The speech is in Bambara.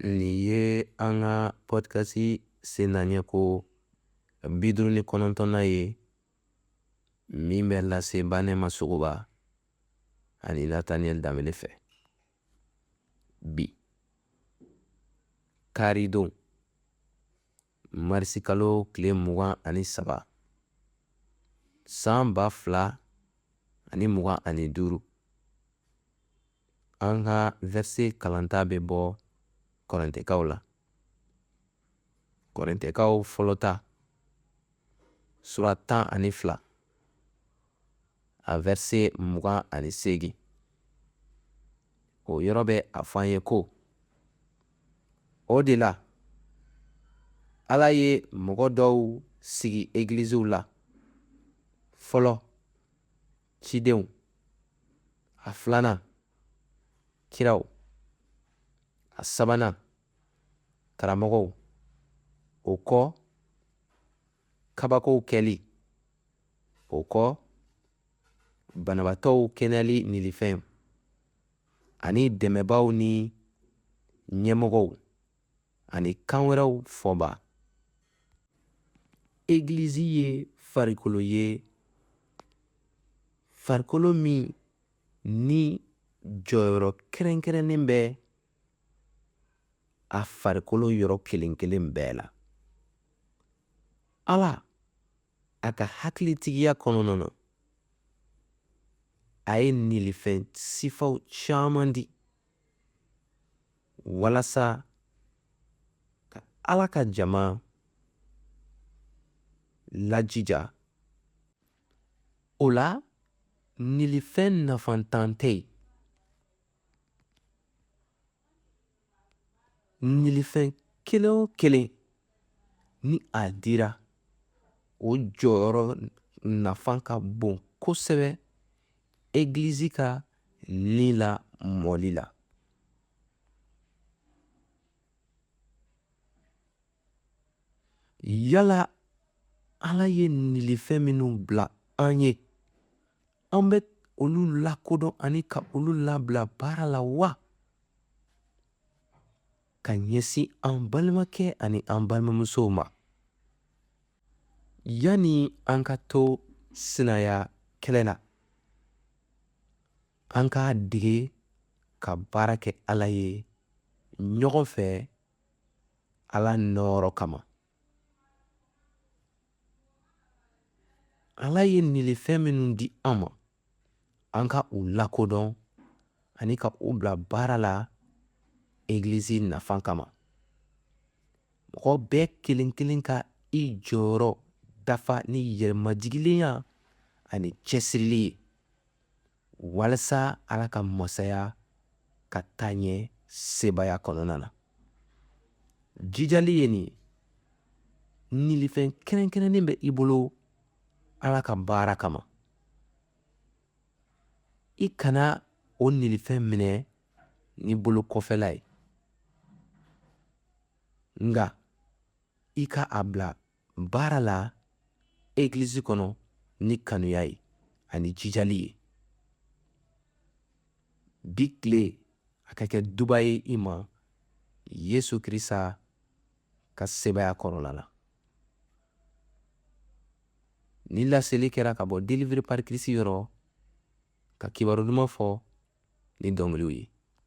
Nin ye an ka pɔdikasi sennaɲɛ ko 59nan ye min bɛ lase Banɛma Sogoba ani Nataniyɛli Danbele fɛ. Bi karidon marisikalo tile 23 san 2025, an ka vɛrise kalanta bɛ bɔ Kɔrɛntɛkaw la. Kɔrɛntɛkaw fɔlɔ ta sura 12, a vɛrise 28. O yɔrɔ bɛ a fɔ an ye ko o de la Ala ye mɔgɔ dɔw sigi egiliziw la, fɔlɔ cidenw, a filanan kiraw, a sabanan karamɔgɔw, o kɔ kabakow kɛli, o kɔ banabaatɔw kɛnɛyali nilifɛnw ani dɛmɛbaaw ni ɲɛmɔgɔw ani kan wɛrɛw fɔbaa. Egilizi ye farikolo ye, farikolo min ni jɔyɔrɔ kɛrɛnkɛrɛnnen bɛ a farikolo yɔrɔ kelen kelen bɛɛ la. Ala a ka hakilitigiya kɔnɔna na, a ye nilifɛn sifaw caman di walasa ka Ala ka jama lajija. O la, nilifɛn nafantan tɛ yen. Nilifɛn kelen o kelen ni a dira, o jɔyɔrɔ nafa ka bon kosɛbɛ egilizi ka ni lamɔli la. Yala Ala ye nilifɛn minnu bila an ye, an bɛ olu lakodɔn ani ka olu labila baara la wa? Ka ɲɛsin an balimakɛ ani an balimamusow ma. Yanni an ka to sinaya kɛlɛ la, an k'a dege ka baara kɛ Ala ye ɲɔgɔn fɛ Ala nɔɔrɔ kama. Ala ye nilifɛn minnu di an ma, an ka u lakodɔn ani ka u bila baara la egilizi nafa kama. Mɔgɔ bɛɛ kelen kelen ka i jɔyɔrɔ dafa ni yɛrɛmajigilenya ani cɛsirili ye walasa Ala ka masaya ka taa ɲɛ sebaaya kɔnɔna na. Jijali ye nin ye. Nilifɛn kɛrɛnkɛrɛnnen bɛ i bolo Ala ka baara kama. I kana o nilifɛn minɛ ni bolo kɔfɛla ye, nka i ka a bila baara la egilizi kɔnɔ ni kanuya ye ani jijali ye. Bi tile a ka kɛ duba ye i ma Yesu Krista ka sebaaya kɔrɔla la. Ni laseli kɛra ka bɔ Délivré par Christ yɔrɔ ka kibaru duman fɔ ni dɔnkiliw ye.